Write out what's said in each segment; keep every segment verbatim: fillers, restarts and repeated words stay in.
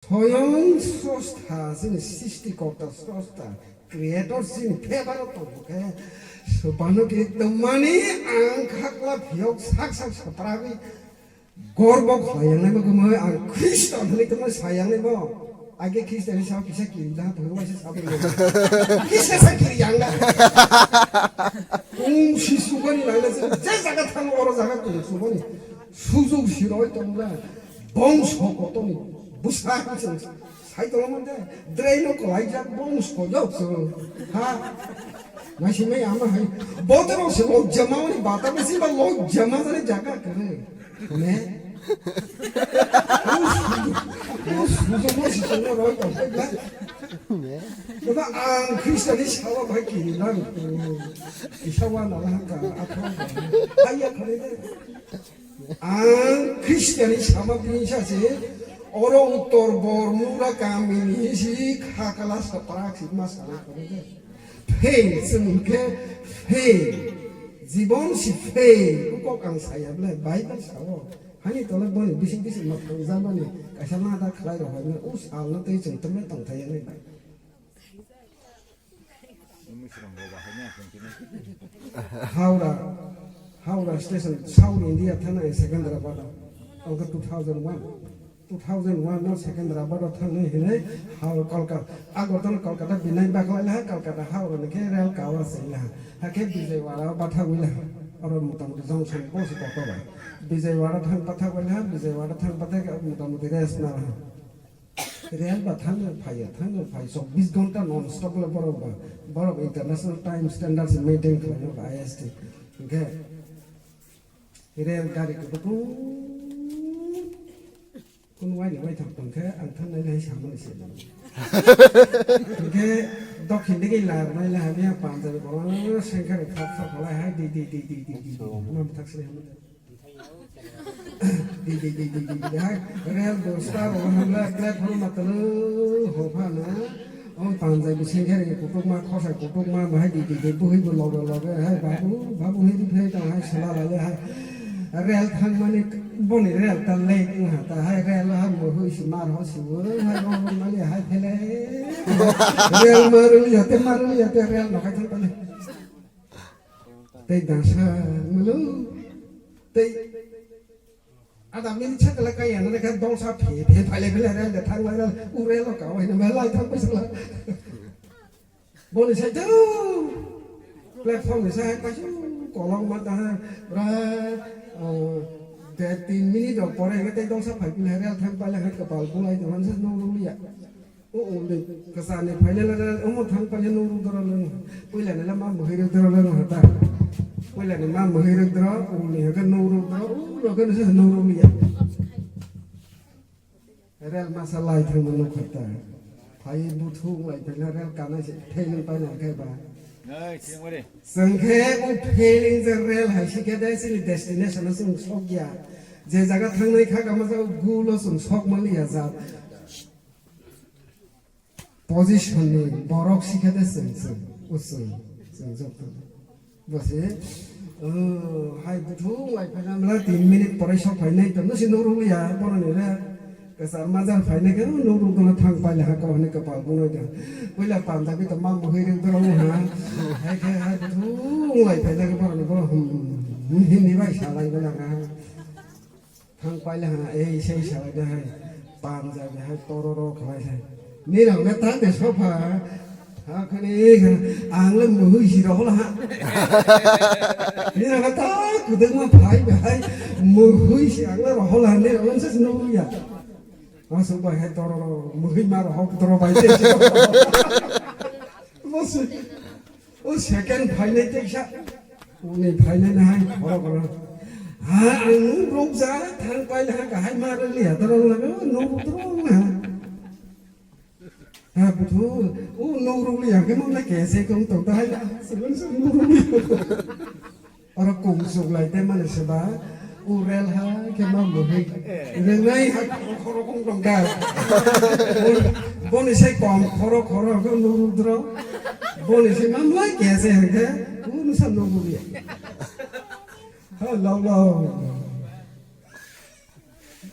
Soyong srosta, chini sristikorta srosta, creator chini favour o tongo khe, swpano kiri tongmani ang khakla phiyok sak sak sapragwi gorbo khlai yangnai bo gumui ang Khristo hwnwi tongmani sai yangnai bo. Age Khristo ni sao kisa kiri da, phuru waisa sabo ni. Kisa sa kiri yang da. Kung si subani nang da, je jaga thang oro jaga kung subani. Sujug siroi tong da. Bongso kotoni. Busa kung sung. Sai tong mande. Drai no kolai jak bongso yok sung. Ha. Nasi mai ama hai. Bote no se log jama ni bata besi ba log jama jani jaga kare. Ne? Baba ang Khristianni sawa bai kiri lang. Isawa nala haka athang. Haya khare de. Ang Khristianni sama bini sa se. Oro uttor bor mura kamini si khakala saprak si masala khare de. Fail, chwng hwnkhe fail. Jibon si fail. O kok ang saya ble, Bible sao. Hani tole boni bising bising ma thangjakmani kaisa mada khlai rok hai, o salno tei chwng tongmani tongthai ya nai bai. Howrah, Howrah station, South India thana Secunderabad, ang two thousand one. Two thousand one no Secunderabad o thangwi hinwi ha Kolkata, Agartala Kolkata binai baklai laha, Kolkata ha oro ni khe rail kawa se laha. Hakhe Vijayawada o bathagwi laha. Oro motamoti junction bo se kotor bai. Vijayawada thang bathagwi laha, Vijayawada thang bathagwi motamoti rest na laha. Rail ba thangwi phaiya, thangwi phai, chobbish ghonta non stop le borok ba. Borok international time standard se maintain khlaio ba I S T. Hwnkhe rail gari kubuku. Kunu waini waithok tongkhe ang thangnai lai samani se. Hwnkhe dokhin digi lar mai lai hamya Punjabi borok sengkhe thok thok lai hai di di di di di di. Mam thak sini hamya. Di di di di di di hai. Rel dosta ro hamla platform matalo hophana. Om Punjabi sengkhe kutukma khosai kutukma bahai di di di buhi bo loge loge hai babu babu hidi phai tong hai sala lale hai. Rel thangmani boni rel ta late wngha ta hai rel ha muhui si mar ho si woi hai rong rong mali hai phele. Rel maruli hate maruli hate rel no khai thang pale. Tei dasa mulu tei ada mini chakla kaya na ka dongsa phe phe phale phale rel de thang lai rel u rel ka wai na lai thang phe sala. Boni sai tu platform ni sai pasu kolong ma ta ha ra de tin minute rok pore ke tei dongsa phai phi hai rel thang pale hai kapal bulai de man sa no ru ya. O o de kasa ni phaile la omo thang pale no ru doro leng. Puila ni la ma muhai ru doro leng hata. Puila ni ma muhai ru doro o ni ha no ru doro o lo ke no sa no ru ya. Rel masa lai thangma nukha ta. Phai buthu lai phai na rel kana se thailang pai nang khai ba. Nai, thengmari. Chwng khe o feeling je rel hai si khe de chini destination o chwng sok ya. Je jaga thangnai kha kama jaga gulo chwng sok mali ya ja. Position ni borok sikha de chwng chwng, o chwng, chwng joto. Bo se, o, hai buthung lai phaina mla tin minute pore sok phainai to, no si nurung ya, bono ni re. Kesar majar phainai ke, nurung kono thang paile ha, ko hwnwi kapal bunoi de. Puila Punjabi to ma muhai rwng doro ha. Hai khe hai buthung lai phainai ke bono ni bo, hmm, hmm, hindi bai salai bela ha. Thang paile ha, ei sei salai de hai, Punjabi hai, tororo khlai hai. Nirok le ta de sopha, ha khani ang le muhui si rohol ha. Nirok le ta kudung ma phai be hai, muhui si ang le rohol ha, nirok le se nuya. Asuk bai hai tororo, muhui ma rohol toro bai de. Mo si. O second phainai teisa. Uni phainai na hai khoro khoro. Ha, ang nung rok ja thang pai na ha kahai ma rwli ha dorong laga, nung rok dorong na. Ha, buthu, o nung rok li ha ke mo na ke se kong tong ta hai na. Sebelum se nung rok li. Oro kung suk lai te mani se ba. U rel ha khe ma muhwi. Rwngnai ha khoro khoro kong tong kha. Boni sai kom khoro khoro khe nurudro. Boni sai ma mlai khe se hwnkhe u nusa nuguya. Ha lo lo.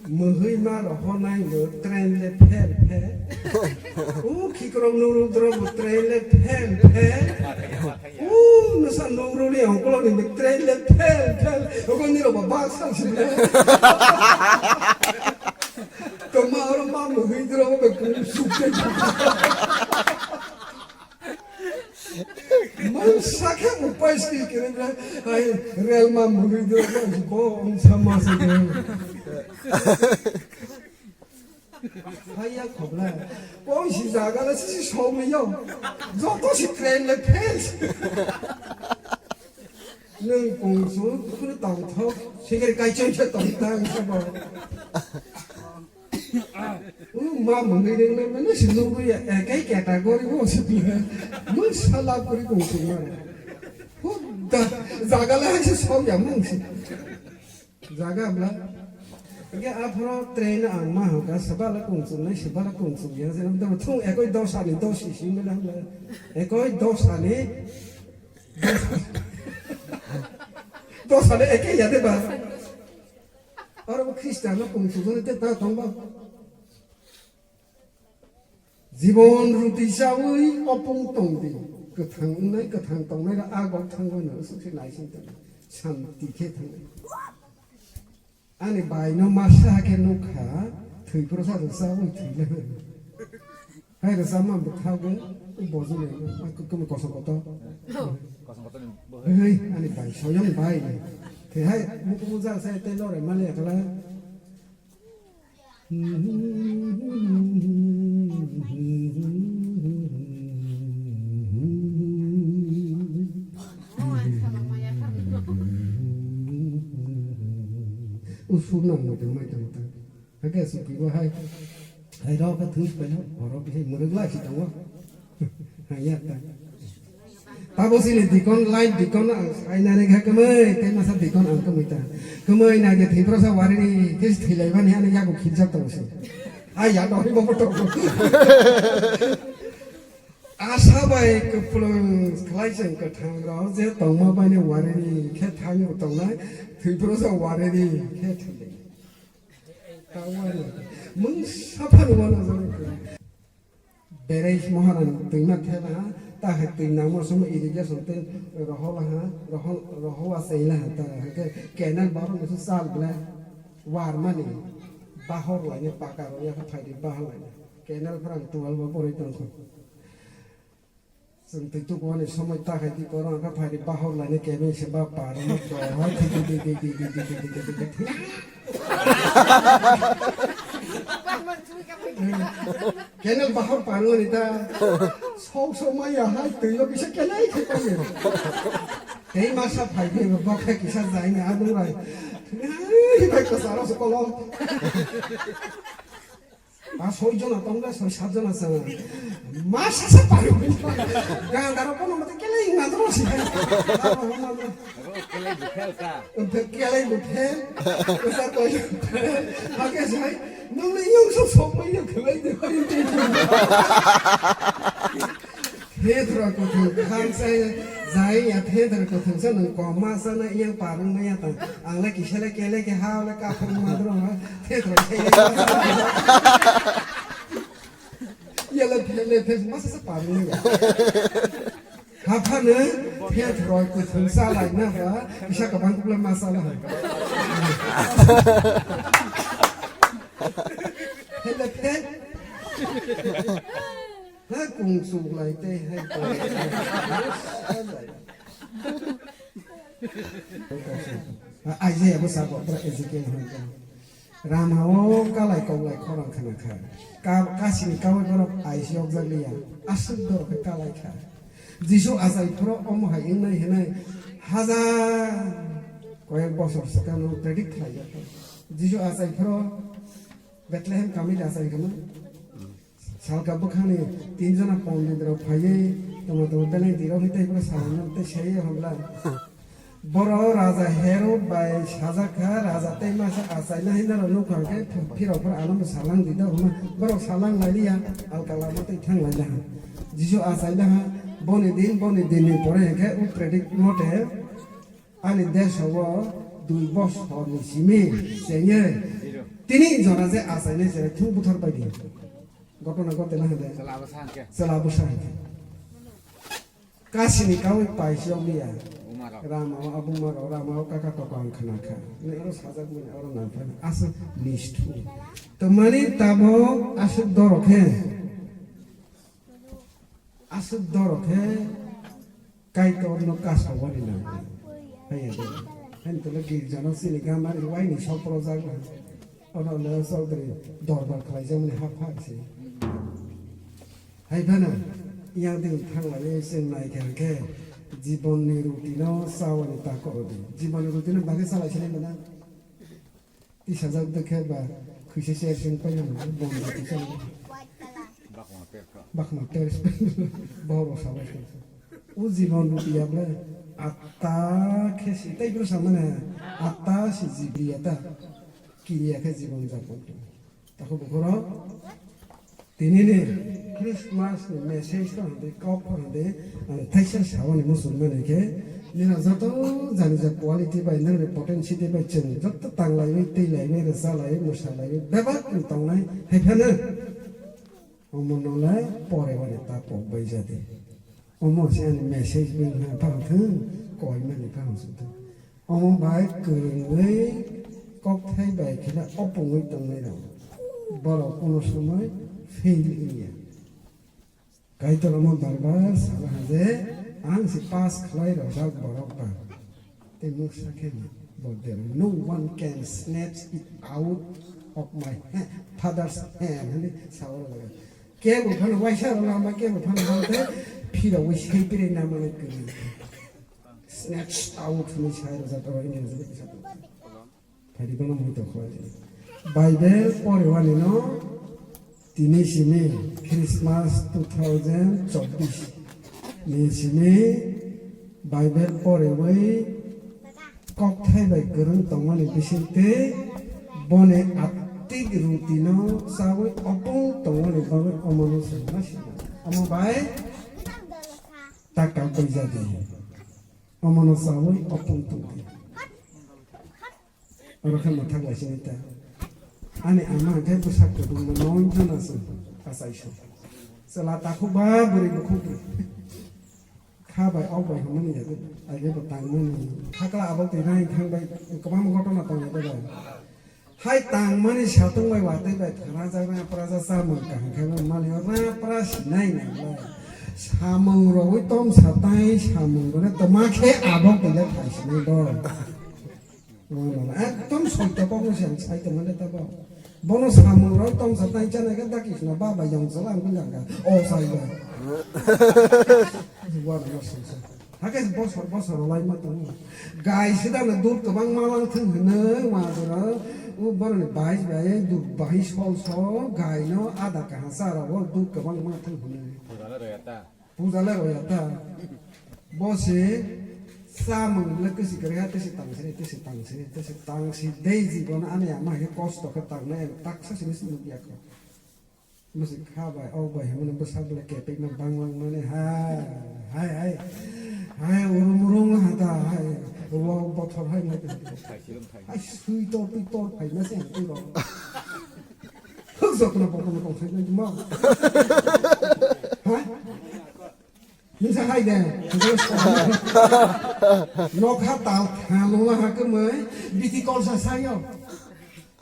Mwhwi ma rohornai bo train le phel phel. U khikrok nurudro bo train le phel phel. U nwsa nuruni ongkoloni bo train le phel phel. Ogo niro bo bak sang sibile. Koma oro ma mwhwi dro bo kum suk ke. Mangsa khe upai si kene bra, ai, rel ma mwhwi dro bo, bo ongsa ma se dro. Haiya khobla. Koi si jaga le si somliyo. Joto si train le phel. Nwng kung su khunu tongthok, sikiri kaichoi khe tongthang sabo. U ma mwngwi rwngmani si nugwi ya, ekai category bo si pila. Mung salap kuri kung su ma. Hudda, jaga le hai si sok ya mung si. Jaga bla. Ge aphro train ang ma hoka, sabala kung su nai, sabala kung su ya. Thung ekoi dos ani dos isi mela bla. Ekoi dos ani. Dos ani ekoi ya de ba. Aro bo Khristiano kung su jone te ta tong ba. Jibon ruti chawi opung tong di. Kwthang wngnai, kwthang tongnai rok a gok thangwi no swk se naising tong. Santi khe thang. Ani bai no masa khe nukha, thwi phuru sa rwsa wi thwi le. Hai rwsa ma bwkha go, u boju le, a kwkma kosong koto. Kosong koto ni bo. Hei, ani bai, soyong bai. Thwi hai, muku muja sa te lore male kala. Usur nang mai tong mai tong ta. Hake suki bo hai. Hai rok ka thus pai no. Oro bi hai muruk lai si tongo. Hai ya ta. Tabo sini dikon, light dikon ang sainani kha kwmwi, tei masa dikon ang kwmwi ta. Kwmwi nai de thwipro sa wari ni, tei thwilai mani ani yago khiljak tong si. Ai ya dori bo tongo. Asa bai kwplwng khlai chwng kwthang rok je tongma bai ni wari ni khe thani bo tongnai, thwipro sa wari ni khe thwilai. Tawari. Mung saphar wano jani. Berei moharan twima thela ha, ta hai twi nangma somo irrigation tei rohola ha, roho, roho achaila ha, ta hai khe canal borok ni sal bla war mani bahor laini paka rok ya khe phaidi bahor laini. Canal phrang twelve bo boroi tongkho. Chwng twi tuku ani somoi ta khai di borok khe phaidi bahor laini kebeng se ba par ma to hai di di di. Kenel bahor parwani ta. Sok sok maya hai twi lo kisa kelai khai tong ni. Tei masa phai ni bo khe kisa jai ni adung rai. Hai bai ko saro so kolo. A soi jona tong le soi sat jona sa. Masa sa parwani. Gandaro kono mate kelai ngadro si. Aro homa. Ro kelai bukhel ka. Ante kelai bukhel. Asa koi bukhel. Hake sai. Nung ni yung sok sok mai yung kelai de. Thethra kothong khan sai. Zai ya thethra kothong sa nung koma sa na yang parung ma ya ta. Ang la kisa la kelai ke ha la ka phung ma dro ha. Thethra kelai. Ya la thele thes ma sa sa parung ya. Haphano phet roi kwthwng cha lai na ba, kisa kwbang kukla ma cha la hai. Hele phet. Ha kung chuk lai tei hai kung chuk lai. Isaiah bo sabo, bwrwi Ezekiel hai khe. Rama o kalai koklai khorang khna kha. Ka-, kasini kaui borok ais yokjak liya. Aswk dorok khe kalai kha. Jisu achai phuru omo hai wngnai hwnwi hajar koyek bosor swkang no predict khlai ya kha. Jisu achai phuru Bethlehem kami da achai kha na. Salka bwkhani tin jona pondit rok phaiwi tongma tongo belai dirok hwnwi tei bono salangno tei saiwi hwnla. Borok raja Herod bai sajak kha, raja tei masa achaina hinwi norok nukha hwnkhe phirok phano ano bo salang di do hwnma. Borok salang lai liya, alka lama tei thang lai laha. Jisu achaina ha, boni din, boni din ni pore hwnkhe u predict mote ani desh o dui bosorni simi chengwi Tini jora je achainai je thung buthar pai di. Gotona gotela hade. Chwla bwsa hwnkhe. Chwla bwsa hwnkhe. Kasini kawi paisiyok liya. Buma rok. Rama o abuma rok, rama o kaka koko ang khna kha. Ni oro sajak mani oro nang phai. Aswk nisthu. Twmani tabok aswk dorok he. Aswk dorok he. Kaitor no kasawani nang. Haiya de. Hain tole girja no sini gamari waini soprojak. Ono le Chaudhary dorbar khlaijak mani hapha se. Hai phano yang din thanglai chwng nai kha khe jibon ni ruti no chawani ta koro di. Jibon ni ruti no bagwi salai sinai mana. Tisajak de khe ba khwisa ser sing pai nang bon ruti chawani. Bakma terka. Bakma ter. Boro sabai. O jibon ruti ya ble atta khe si tei bro samane atta si jibriya ta. Kiriya khe jibon japon. Tako bukhoro tinini Christmas ni message to hande kok hande ang thaisa sawani musulman khe nina joto jani ja quality bai nini potentiality bai chwng joto tanglaiwi twilawi rwchalaiwi mwsalaiwi bebak ni tongnai hai phano omo nole pore wani ta pok bai jadi. Omo se ani message bai ha phang thung koi mani phang sung thung. Omo bai kwrwngwi kokthai bai khela opungwi tongnai rok. Borok kuno somoi fail wngya. Kaitor omo bar bar sala ha je, ang se pass khlai rok jak borok ba. Tei mungsa khe ni bo der, "No one can snatch it out of my ha-, father's hand," hwnwi sa oro laga. Kebo phano waisa rok lama kebo phano hante phirogwi sei pire namani kwrwi. Snatched out hwnwi sai rwjak oro India jagwi kisa tongo. Phaidi bono muitok khlai di. Bible porewani no tini simi Christmas two thousand chobbish ni simi Bible porewi kokthai bai kwrwng tongmani bisingtwi boni atwik rutino chawi opung tongmani bagwi omono chwngno sina. Omo bai ta kagwi jadi. Omono chawi opung tongdi. Oro khe mwthak lai sini ta. Ani ama hwnkhe bwsak kwbangma non jona se achai se. Chwla takhuk ba bwrwi bukhuk bwrwi. Kha bai ok bai hwnmani ya de. Age bo tangmani. Khakla abo twi nai thang bai kwbangma gotona tong ya de bai. Hai tangmani satung bai watwi bai thana jak na pra ja chamung kaham khe mani o ra pra sinai na lai. Samung rogwi tom satai samung rogwi toma khe abo twi le thai sinai do. Ekdom soito kokno se ang sai tongmani tabo. Bono samung rok tong satai chanai khe dakisna ba bai yong sala ang bilang kha. O sai ba. Wa ba sung sa. Hakhe bosor bosor laima tongo. Gai sidana dud kwbangma lang thung hwnwi uansukha, o boroni bais bai dud bahai sol sol gaino ada kaha cha rogo dud kwbangma thung hwnwi. Puja le roya ta. Puja le roya ta. Bo se chamung le kwsi kwrwi ha, tese tang sini, tese tang sini, tese tang si dei jibon ani ama hai kosto khe tangnai ang taksa sini se nukya kho. Mwswk kha bai, o bai hwnmano bwsak ble kepekno banglang mani, hai, hai, hai, hai, urum urum ha ta, hai, o bothor hai, hai, hai, sui tor twi tor phai ma se ang twi rok. Huk jokno bokono tong sai nai ma. Ha? Nisa hai de. Nokha tal tha lula ha kwmai, biti kol sa sayo.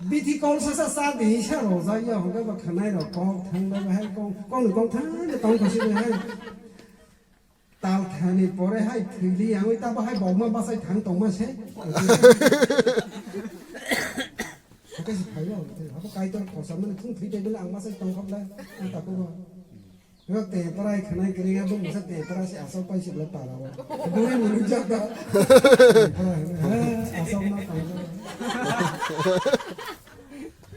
Biti kol sa sa sa di sa ro ja ya, hwnkhe ba khanai rok kok thang ba hai kong, kong ni kong thang de tong khosi de hai. Tal thani pore hai thwili yangwi ta ba hai bokma bachai thang tongma se. Hake si phaio, habo kaitor kosa mani thung thwi tei bele ang bachai tong khop lai, ang taku ba. Yo te prai khanai kiri ya bung sa te prai si asok pai si bele para wa. Buri mulu jaka. Te prai, ha, asok ma tong.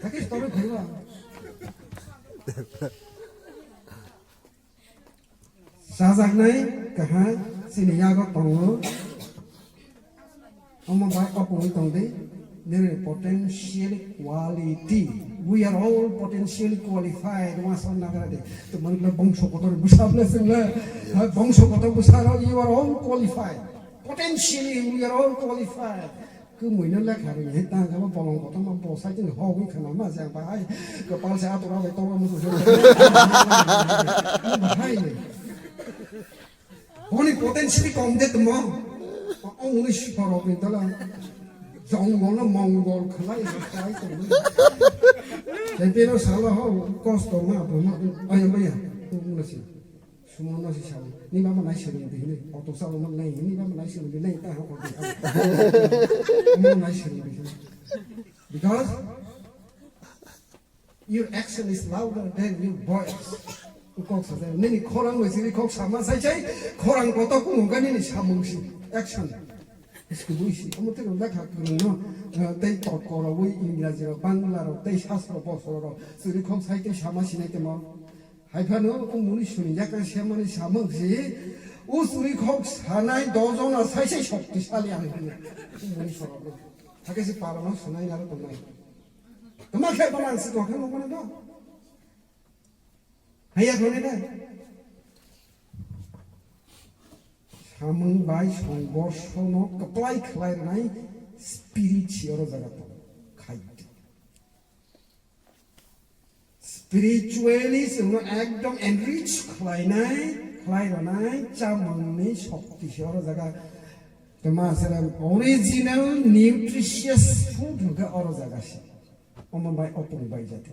Hake story phaiwa. Chajaknai kaha chini yago tongo. Omo bai opungwi tongdi, nini potential quality. We are all potentially qualified. Wngma song nagra de. Tumani bwlai bongso kotor bwsa bwlai swngle. Hai bongso kotor bwsa rok, you are all qualified. Potentially, we are all qualified. Kwmwi no lekha rwngwi tang khe bo bolong kotorma bo side ni hogwi khna ma jang bahai kwpal se atura bai tongma muchung se bahai ni. Boni potential kom de tmo. O muni sorok ni tola jongol no mongol khlai khlai tongwi. Tepero salo ho kosto ma bo ma ayam ya. Muna si. Sumo no si sao. Ni baba nai sirung di ni. Auto salo ma nai ni baba nai sirung di nai ta ha ko di. Mo nai sirung di. Because your action is louder than your voice. Kok sa nini khorang bai siri kok sama sai sai khorang koto kung ga nini samung si action. Iskubui si. Amo tei lekha kwrwng no tei torko rogwi Ingraji rok Bangla rok tei sastro bosro rok siri kok sai tei sama sinai temo. Haiphano o muni suni yakang semani samung si, o suri khok sanai dojona saisai shoktisali ang hino. O muni sorok no. Hakhe si parano sunai naro tongnai. Tama khe bana ang si tongkhe mo bana do. Haya khone da. Samung bai songborshono kaplai khlai rwnai spirit si oro jaga tong. Khaidi. Spiritually chwngno ekdom enrich khlainai, khlai rwnai chamungni shokti se oro jaga. Tei ma sere original nutritious food hwnkhe oro jaga se. Omo bai opung bai jate.